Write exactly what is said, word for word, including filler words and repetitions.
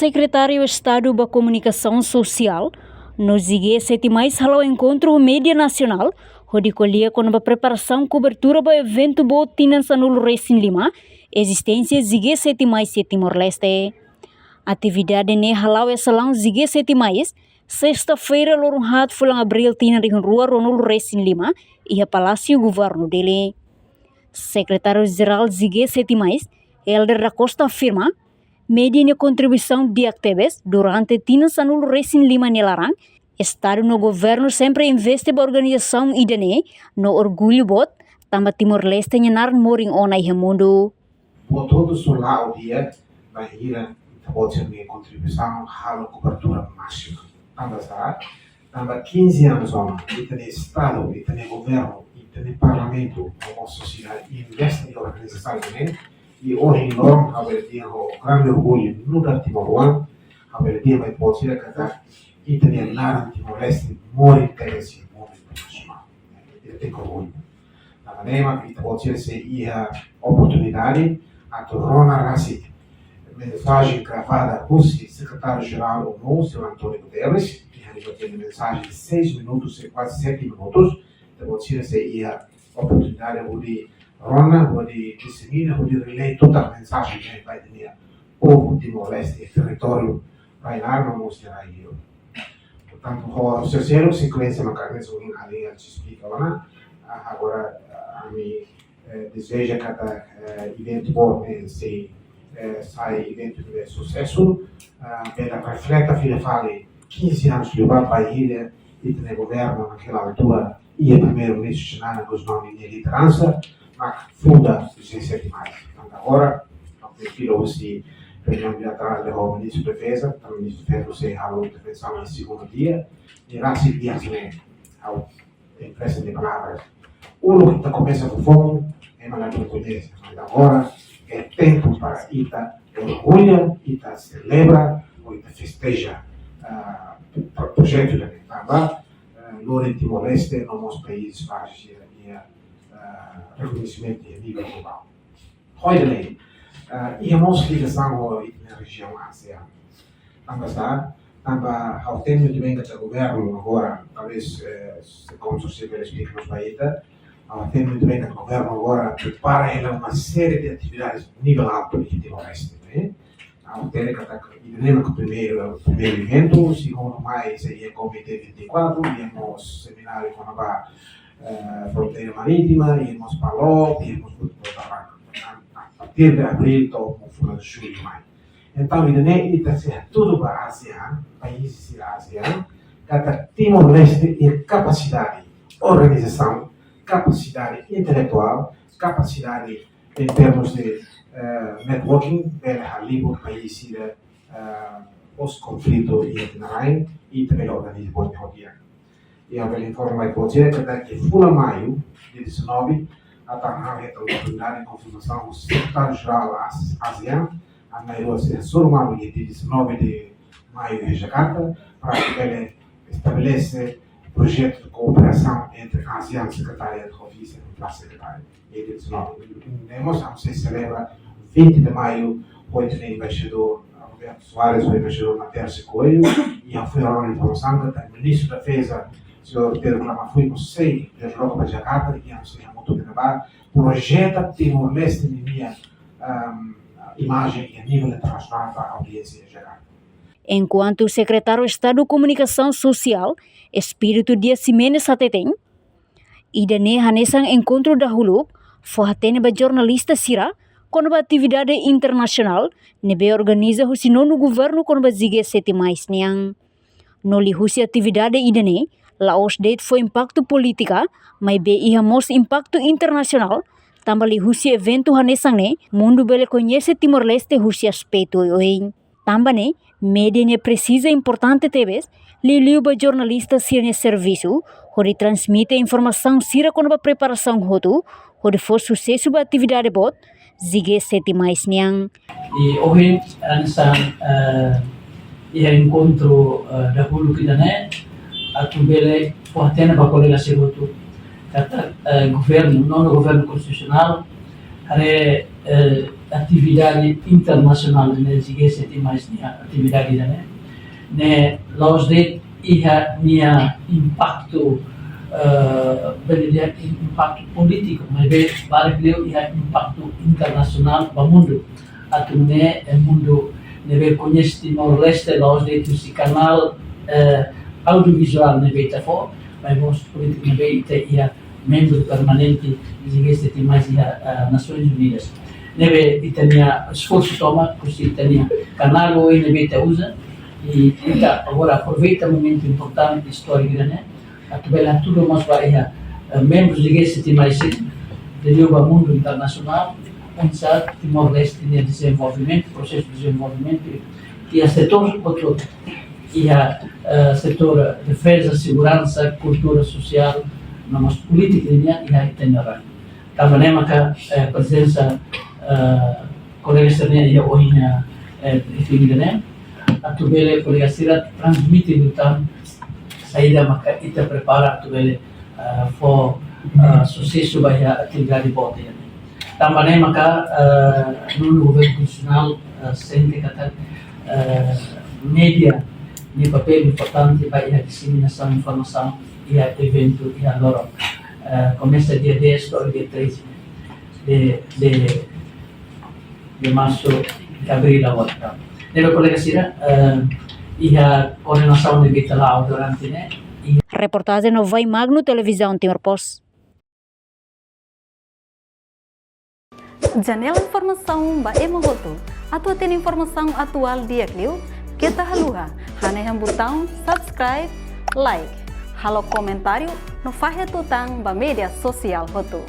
Sekretáriu Estadu ba Komunikasaun Sosiál no G sete mais hala'o enkontru ho média nasionál, hodi ko'alia kona-ba preparasaun kobertura ba eventu boot tinan sanulu-resin-lima ezisténsia G sete mais iha Timor-Leste. Atividade ne'e hala'o iha salaun G sete mais, sesta-feira, loron haat, fulan Abríl, tinan rihun rua ruanulu-resin-lima, iha Palásiu Governu Dili. Sekretáriu Jerál G sete mais, Helder da Costa afirma, média nia kontribuisaun di'ak tebes durante tinan sanulu-resin-lima nia laran. Estadu no governu sempre investe ba organizasaun ida-ne'e, no orgullu boot, tanba Timor-Leste nia naran morin ona iha mundu. Buat hotu sei la'o di'ak bainhira ita-boot sira-nia kontribuisaun halo kobertura másima. Tanba sá, tanba quinze anos ona, ita-nia Estadu, ita-nia governu, ita-nia parlamentu, no mós sosiedade investe iha organizasaun ne'e, i ohin loron ha'u bele dehan ho grande orgullu, nu'udar timoroan, ha'u bele dehan ba ita-boot sira katak ita-nia naran Timor-Leste morin tebes iha mundu internasionál. Ita tenke orgullu. Tanba ne'e mak ita-boot sira sei iha oportunidade atu rona rasik mensajen gravada husi Sekretáriu Jerál ONU, señór António Guterres, ke hanesan mensajen seis minutos, sei kuaze sete minutos. Ita-boot sira sei iha oportunidade hodi rona, hodi disemina, hodi relay toda mensajen ne'e ba ita-nia povu Timor-Leste, territóriu rai-laran no mós rai-li'ur. Portantu, ho, ho sosiedade sira-nia sekuénsia maka ne'e, só nin ali a esplika ona. Ah, agora, ah, ami, eh, dezeja katak, eh, eventu boot ne'e sei, eh, sai eventu de susesu, ah, bele refleta fila fali quinze anos liubá, bainhira ita-nia governu naquela altura, iha Primeiru-Ministru Xanana Gusmão nia lideransa, mak funda G sete mais. Portantu, agora, no perfil husi reuniaun bilaterál ho Ministru Defeza, tanba Ministru Defeza sei halo intervensaun iha segundu dia, i rasik dia ne'e, ha'u empresta nia palavra. Uluk ita komesa ho foun, ema la rekoñese, mas agora é tempu para ita orgulha, ita selebra, ou ita festeja, ah, pro-, projetu ida-ne'e, tanba, ah, lori Timor-Leste no mós país baixo, ah, rekoñesimentu iha nivel globál. Ho ida-ne'e, ah, iha mós ligasaun ho ita-nia rejiaun ASEAN. Tanba sá, tanba ha'u hatene muito bem katak governu agora, talvez, eh, se como se bele esplika mós ba ita, ha'u hatene muito bem katak governu agora prepara hela uma série de atividades nivel altu iha Timor-Leste, ne'e? Ha'u hatene katak ida-ne'e mak primeiru, primeiru eventu, segundu mai sei iha COMETE vinte e quatro, iha mós semináriu kona-ba, eh, fronteira marítima, iha mós PALOP, iha mós buat, buat ruma. A partir de abril to'o fulan jullu mai. Entaun, ida-ne'e ita sei hatudu ba ASEAN, país sira ASEAN, katak Timor-Leste iha kapasidade organizasaun, kapasidade intelektuál, kapasidade em termos de, eh, networking, bele halibur país sira, eh, pós-konflitu iha ita-nia rain, i ita bele organiza buat ne'e ho di'ak. I ha'u bele informa ba ita-boot sira katak iha fulan maiu, dia dezanove, ita hetan oportunidade de konfirmasaun ho Sekretáriu Jerál AS-, ASEAN, ami na'in-rua sei hasoru malu iha dia dezanove de maiu iha Jakarta, para ita bele estabelese projetu de kooperasaun entre ASEAN Sekretariadu ho Vise-Sekretáriu. Dia dezanove. Ne'e mós ami sei selebra vinte de maiu, ho ita-nia embaixadór Roberto Soares, ho embaixadór Materce Coelho, i ha'u fó ona informasaun katak Ministru Defeza, señór Pedro Lama Fui, mós sei desloka ba Jakarta, i ami sei hamutuk iha ne'ebá, projeta Timor-Leste ninia, ehm, imajen iha nivel internasionál ba audiénsia Jakarta. Enkuantu Sekretáriu Estadu Komunikasaun Sosiál, Espírito Dias Ximenes hateten, ida-ne'e hanesan enkontru dahuluk, fó hatene ba jornalista sira kona-ba atividade internasionál ne'ebé organiza husi nonu governu kona-ba G sete mais nian. No liuhusi atividade ida-ne'e, la'ós de'it fó impaktu polítika, maibé iha mós impaktu internasionál, tanba liuhusi eventu hanesan ne'e, mundu bele koñese Timor-Leste husi aspetu oioin. Tanba ne'e, média ne'e presiza importante tebes, liuliu ba jornalista sira-nia servisu, hodi transmite informasaun sira kona-ba preparasaun hotu, hodi fó susesu ba atividade boot G sete mais nian. I ohin hanesan, eh, iha enkontru, eh, dahuluk ida-ne'e, atu bele fó hatene ba kolega sira hotu katak, eh, governu, nonu governu konstitusionál, haree, eh, atividade internasionál ne'e, G sete mais nia atividade ne'e, ne'e la'ós de'it iha nia impaktu, eh, bele dehan impaktu polítiku, maibé barak liu iha impaktu internasionál ba mundu. Atu nune'e, eh, mundu ne'ebé koñese Timor-Leste la'ós de'it husi kanál, eh, audiovizuál ne'ebé ita fó, maibé mós polítika ne'ebé ita iha membru permanente G sete mais iha, eh, Nasoins Unidas. Ne'ebé ita-nia esforsu tomak husi ita-nia kanál oioin ne'ebé ita uza, i ita agora aproveita momentu importante istóriku ida-ne'e, atu bele hatudu mós ba iha, eh, membru G sete mais, liuliu ba mundu internasionál, oinsá Timor-Leste nia dezenvolvimentu, prosesu dezenvolvimentu, iha setór hotu-hotu, iha, eh, setór defeza, seguransa, kultura, sosiál, no mós polítika nian, iha ita-nia rai. Tanba ne'e maka, eh, prezensa, eh, kolega sira-nian iha ohin, eh, briefing ida-ne'e, atu bele kolega sira transmite liután saida maka ita prepara atu bele, eh, fó, eh, susesu ba iha atividade boot ida-ne'e. Tanba ne'e maka, eh, nonu governu konstitusionál, eh, sente katak, eh, média nia papél importante ba iha diseminasaun informasaun iha eventu iha loron. Eh, komesa dia dez to'o dia treze de, de, de marsu, de abríl agora. Ne'ebé kolega sira, eh, iha koordenasaun ne'ebé ita la'o durante ne'e, iha Reportajen Novai Magno, Televizaun Timor Post. Janela informasaun ba ema hotu. Atu hatene informasaun atuál di'ak liu, keta haluha hanehan butaun subscribe, like, halo komentáriu no fahe tutan ba média sosiál hotu.